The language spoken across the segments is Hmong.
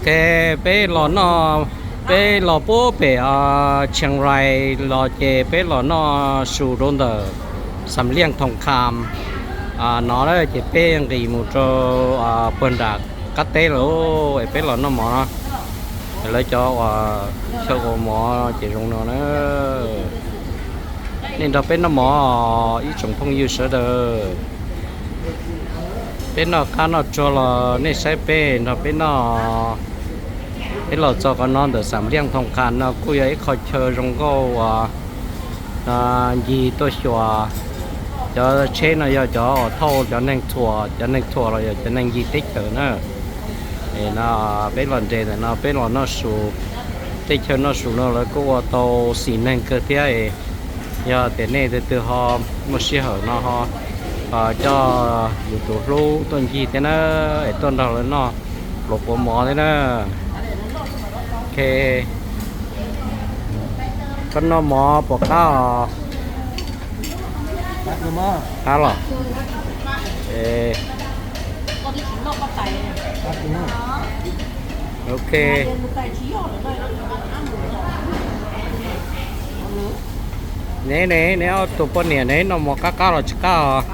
Ces peb los noj, peb los puag pem Chiang Rai los ces peb los noj su rau ntawm Xam Liaj Thoo Kham no na, ces peb nqis mus rau puag nram qab teb lawm es peb los noj mov no. Lawv cov uas chaw ua mov ces zoo no na. Nej nrog peb noj mov ib tsoom phooj ywg sawv daws. Peb noj qab noj tsuag los nej saib peb nrog peb noj. Peb los txog qhov no ntawm Xam Liaj Thoo Kham no kuj yog ib qho chaw zoo nkauj uas ncig tuaj xyuas. Cov tsheb no yog cov uas thauj cov neeg txhuam, cov neeg txhuam los yog cov neeg ncig teb chaws na. No peb los nres ntawm no peb los noj su. Tej chaw noj su no lawv kuj ua tau xis neeg kawg thiab. Yog tias nej tus twg ho muaj sij hawm no ho coj yus tus hlub tuaj ncig thiab na, es tuaj nrog lawv noj pluas quav mov thiab na. Ok, koj noj mov puas qab os? Qab los? Ok. Neb ne, neb ob tug poj niam ne, noj mov qab qab los tsis qab os?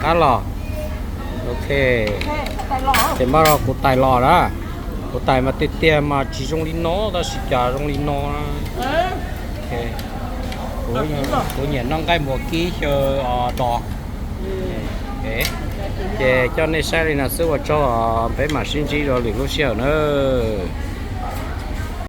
Qab los. Ok, ces npaj rau kuv tais los na. Kuv tais mas tiag tiag mas tsis zoo li no tab sis cas zoo li no. Kuv nyiam noj nqaij npua kib xyaw dos. Ces coj nej saib li no xwb ua tsaug, peb mam sib ntsib rau lwm lub sij hawm nawb.